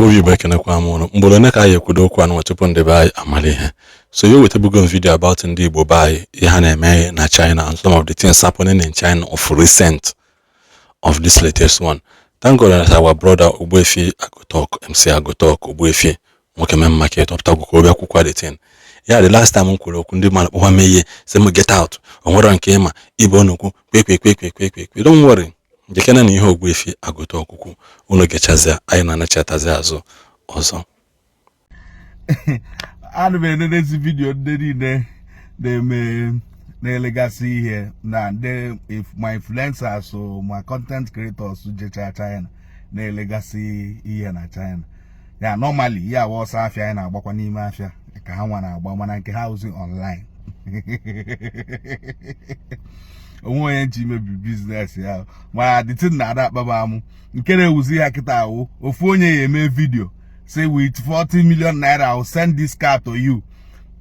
Igbo bụ Igbo, ekenekwa m ụnụ. Mgboro one ka anyị ekwudo okwu anụnwa tupu ndị be anyị amala ihe. So ya wetabugo m video about ndị Igbo be anyị, ihe ha na-eme na China and some of the things happening in China of recent, of this latest one. Thank God that our brother Ogbuefi Agotalk, MC Agotalk, Ogbuefi nwoke main market, ọpụtagwo ka ọ bịa kwukwa the thing ya. The last time m kwuru okwu, ndị mmadụ kpọkwa m ihe, sị m get out, o nwere nke ịma ibe onukwu kwe kwe kwe kwe kwe kwe kwe. Don't worry, jekene na ihe Ogbuefi Agotalk kwu, unu gechazịa, anyị na-anachatazi azụ ọzọ. Ana m enenezi video ndị niile na-eme, na-elegasị ihe na ndị ma influencers ma content creators jecha China, na-elegasị ihe na China. Ya normally ya awa ọsọ afịa anyị na-agbakwa n'ime afịa ka ha nwa na-agba, mana nke ha ozi online, onwe onye nche imebi business ya. Mana the thing na-ada akpa m amụ nke na-ewuzi ya kịta awụ ofu onye ya eme video, say with 40 million naira I will send this car to you,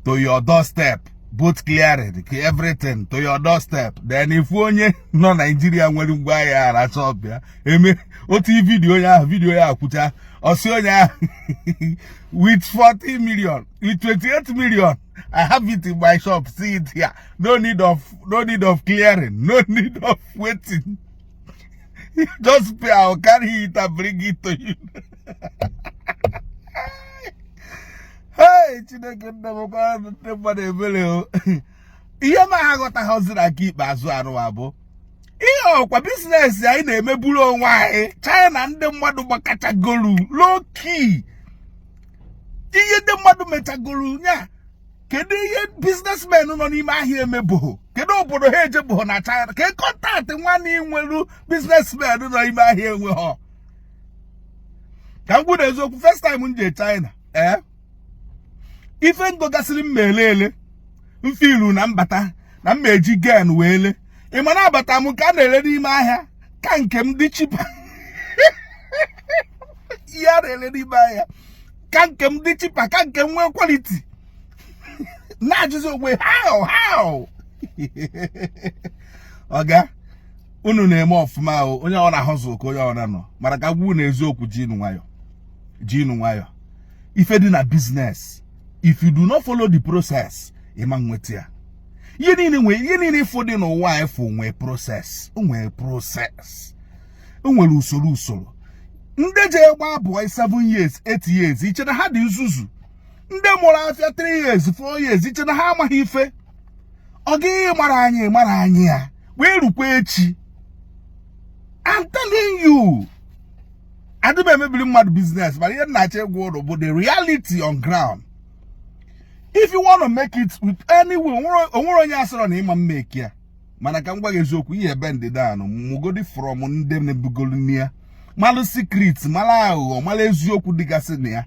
to your doorstep, both clearing, everything to your doorstep. Then if onye nọ Nigeria nwere ngwa ahịa ara shop ya eme otu video, onye ahụ video ya akwụcha, ọsị onye ahụ, with 40 million, with 28 million, I have it in my shop, see it here, no need of clearing, no need of waiting, just pay, I will carry it and bring it to you. Hey, Chineke nna m, kwa ndị mmadụ ebere o. Ihe m aghọtaghịziri aka ikpeazụ arụwa bụ ihe ọkwa business anyị na-emeburu onwe anyị China. Ndị mmadụ gbakachagolu low key, ihe ndị mmadụ mechagolu nya. Kedu ihe businessmen nọ n'ime ahịa emebụghị? Kedu obodo ha ejebụghị na China? Ka contact nwanne nwere businessmen nọ n'ime ahịa enweghị? Ka m gwụ na eziokwu, first time m je China, ee, ife ngogasịrị m ma ele ele mfilu na mbata na mma eji gen wee lee. Ị ma na abata m ka a na-ere n'ime ahịa ka nke m dị cheaper. Ihe a na-ere n'ime ahịa ka nke m dị cheaper, ka nke m nwee quality. Na-ajụzi onwe how. Ọga, unu na-eme ọfụma o. Onye ọ na-ahụzụ ka onye ọ na-nọ mana ka gwu na eziokwu, jinu nwayọ, jinu nwayọ. Ife dị na business, if you do not follow the process, ịma nweta ya. Ihe niile nwee, ihe niile ịfụ dị n'ụwa ịfụ nwee process, o nwee process, o nwere usoro usoro. Ndị je gba abụọ 7 years, 8 years, iche na ha dị nzuzu. Ndị mụrụ afịa 3 years, 4 years, iche na ha amaghị ife. Ọ gaghị mara anyị, mara anyị ya wee rukwa echi. I'm telling you, adịm emebiri mmadụ business, mana ihe nna-achọ ịgwa ụlọ bụ the reality on ground. If you want to make it with any way, onwere onye asịrọ na ịma mmeki ya. Mana ka m gwa gị eziokwu, ihe bend down mugodi from ndị na-ebugolu nne ya, malụ secret, malụ aghụghọ, malụ eziokwu dịgasị na ya,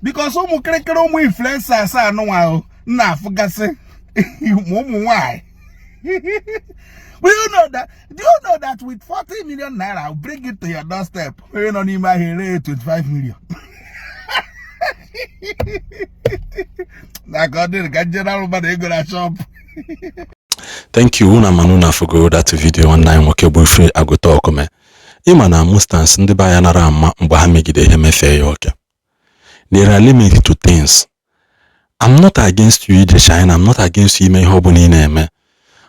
because ụmụ kịrịkịrị, ụmụ influencers anụnwa ahụ nna afụgasị ma ụmụ nwanyị. Do you know that? Do you know that with 40 million naira, I'll bring it to your doorstep? Onye nọ n'ime ahịa ere 25 million. Na ka ọ dịrị ka general mmadụ ego na shop. Thank you. Unu mana unu afụgo that video nwanne anyị nwoke bụ Ife Agotalk mee. Ịma na mustans ndị be anyị nara ama mgbe ha megide ihe mefee ya oke. There are limit to things. I'm not against you ije China, I'm not against you ime ihe ọbụla ị na-eme,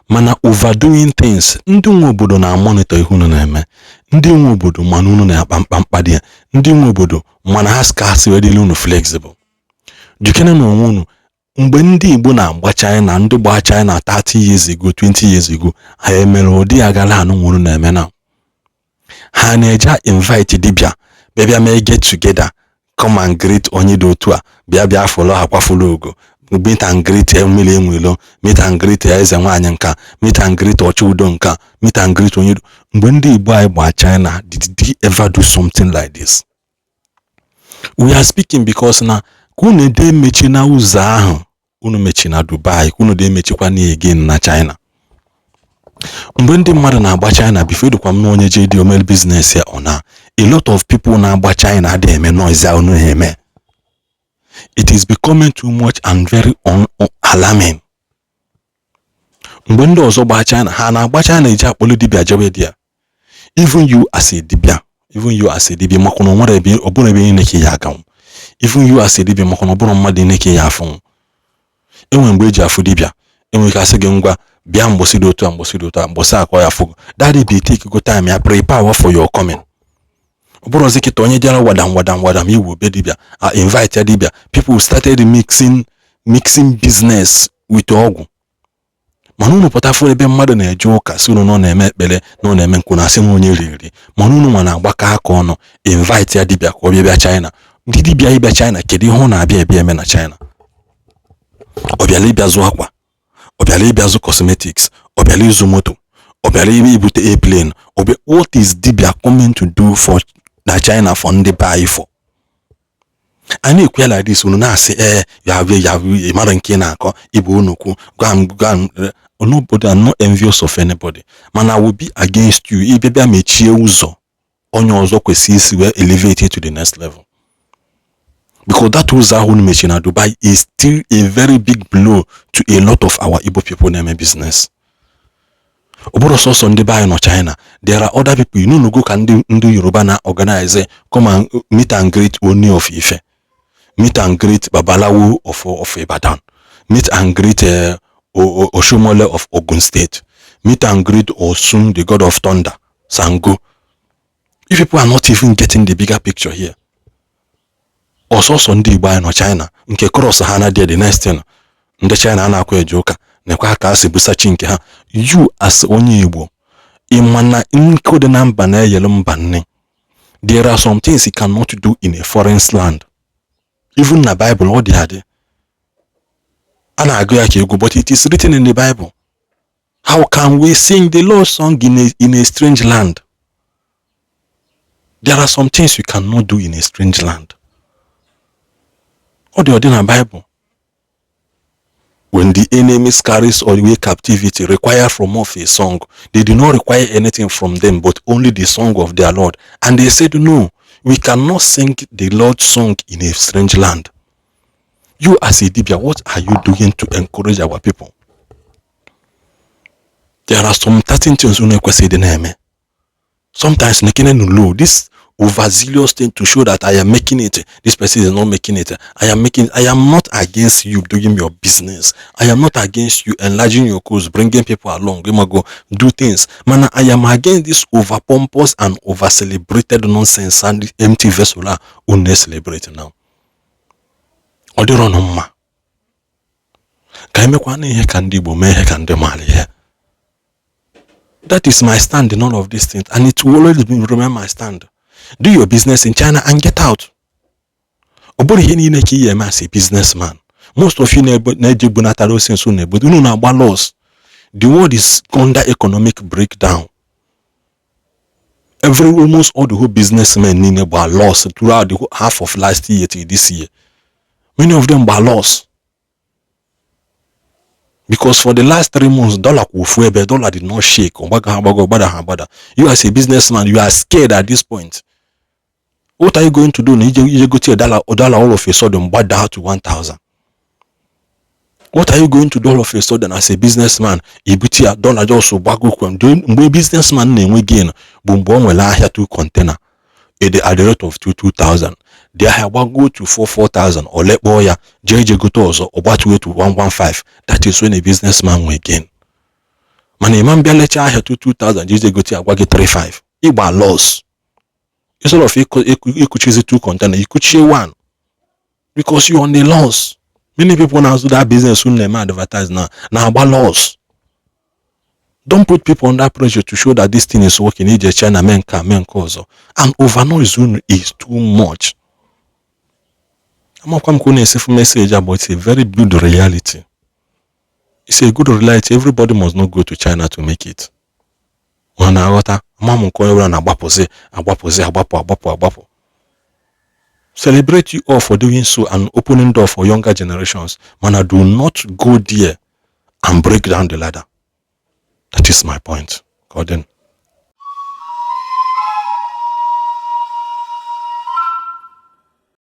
mana overdoing things, ndị nwe obodo na-amonitor ihe unu na-eme. Ndị nwe obodo mana unu na-akpa mkpamkpa dị ya. Ndị nwe obodo mana ha kasị wee dịrị unu flexible. Jikere na onwe unu. Mgbe ndị Igbo na-agba China, ndị gba China 30 years ago, 20 years ago, ha emere ụdị ya gara anụ nwuru na-eme na ha na-eje invite dibịa bịa bịa mee get together, come and greet onye dị otu a, bịa bịa follow ha kwafulu ugo, meet and greet mmiri enwelo, meet and greet eze nwaanyị nka, meet and greet ọchị udo nka, meet and greet onye. Mgbe ndị Igbo anyị gba China, did they ever do something like this? We are speaking because na ka unu ede emechi na ụzọ ahụ unu mechi na Dubai, ka unu de emechikwa na again na China. Mgbe ndị mmadụ na-agba China before, edukwa m na onye je dị omel business ya, ọ na a lot of people na-agba China adịghị eme noise a unu na-eme. It is becoming too much and very alarming. Mgbe ndị ọzọ gba China, ha na-agba China eji akpọlụ dibịa jebe dị ya. Even you as a dibịa Even you as a dibia, makwa na onwere ebe ọ bụrụ ebe niile ka ya aganwụ. Even you as a dibia, makwa na ọ bụrụ mmadụ niile ka ya afụnwụ. Enwere mgbe eji afụ dibia, enwere ike asị gị, ngwa, bịa mgbọsị dị otu a, mgbọsị dị otu a, mgbọsị akọ ya afụ. That dibia take go time ya prepare for your coming. Ọ bụrụzi kịta, onye jere wadam wadam wadam iwu be dibia, a invite ya dibia. People started mixing business with ọgwụ. Mana unu pụta fụ ebe mmadụ na-eje ụka, si unu na ọ na-eme ekpere, na ọ na-eme nkwu, na asị m onye riri. Mana unu nwa na-agbakọ aka ọnụ invite ya dibia ka ọ bịa China. Ndị dibia ịbịa China, kedu ihe ọ na-abịa ebịa eme na China? Ọ bịara ịbịa zụ akwa? Ọ bịara ịbịa zụ cosmetics? Ọ bịara ịzụ moto? Ọ bịara ibute airplane? Ọ bịa, what is dibia coming to do for na China, for ndị be anyị? For a na-ekwu ya like this, unu na-asị, ee, ya ya ị mara nke ị na-akọ ịbụ unu kwu. Gwa m, gwa m. Nobody, I'm not envious of anybody, mana I will be against you ịbịa bịa mechie ụzọ onye ọzọ kwesịrị isi wee elevate to the next level, because that ụzọ ahụ unu mechiri na Dubai is still a very big blow to a lot of our Igbo people na-eme business. Ọ bụrụ sọsọ ndị be anyị nọ China, there are other people. You go ka ndị Yoruba na organize, come and meet and greet Oni of Ife, meet and greet Babalawo of Ibadan, meet and greet Oshomole of Ogun State, meet and greet Osun, the god of thunder, Sango. If people are not even getting the bigger picture here, ọsọsọ ndị Igbo anyị nọ China nke cross ha na the next thing, ndị China a na-akwa eje ụka nekwa ha ka a si busachi nke ha. You as onye Igbo, ịma na nkụ dị na mba na-eyelu mba nne. There are some things you cannot do in a foreign land. Even na Bible ọ dị adị, a na-agụ ya ka egwu, but it is written in the Bible. How can we sing the Lord's song in a strange land? There are some things you cannot do in a strange land. Ọ dị, ọ dị na Bible. When the enemies carries away captivity, require from us a song, they do not require anything from them but only the song of their Lord. And they said, "No, we cannot sing the Lord's song in a strange land." You as a dibia, what are you doing to encourage our people? There are some certain things unu ekwesịghị ịdị na-eme sometimes. Nekene low this overzealous thing to show that I am making it, this person is not making it, I am making. I am not against you doing your business. I am not against you enlarging your cause, bringing people along, go do things. Mana I am against this over pompous and over celebrated nonsense and empty vessel a unu celebrate now. Ọ dịrọ nụ mma ka emekwana ihe ka ndị Igbo mee ihe ka ndị maara ihe. That is my stand in all of these things, and it will always be remain my stand. Do your business in China and get out. Ọ bụrụ ihe niile ka ị eme as a businessman. Most of you na-eje bunatara ose nso na-ebu unu na-agba loss. The world is under economic breakdown. Every, almost all the whole businessmen niile gba loss throughout the whole half of last year till this year. Many of them gba loss because for the last 3 months, dollar kwụ ofu ebe. Dollar did not shake. Ọgbaga agbago, ọgbada ha agbada. You as a businessman, you are scared at this point. What are you going to do na ije gote dollar? Dollar all of a sudden gbada to 1000. What are you going to do all of a sudden as a businessman? Ibute ya, dollar just gbagokwe. Mgbe businessman na-enwe gain bụ mgbe ọ nwere ahịa two container at the rate of 2 2000. The ahịa gbago to 4 4000, ọ lekpọọ ya, jee je gote ọzọ, ọ gbatuo to 115. That is when a businessman nwee gain. Mana ịma mbịa lechaa ahịa 2 2000, jee je gote, agwa gị 35, ịgba loss. Instead of ịkụchizi two container, ịkụchie one because you on the loss. Many people na-azụ that business unu na-eme advertise na na-agba loss. Don't put people under pressure to show that this thing is working. Ije China mee nke a, mee nke ọzọ, and overnoise unu is too much. Amakwa m ka unu esifu message a, but it's a very good reality. It's a good reality. Everybody must not go to China to make it. Ọ na-aghọta ama m nke onye ọbụla na-agbapụzi agbapụzi, agbapụ agbapụ agbapụ. Celebrate you all for doing so and opening door for younger generations, mana do not go there and break down the ladder. That is my point. Ka ọ dị.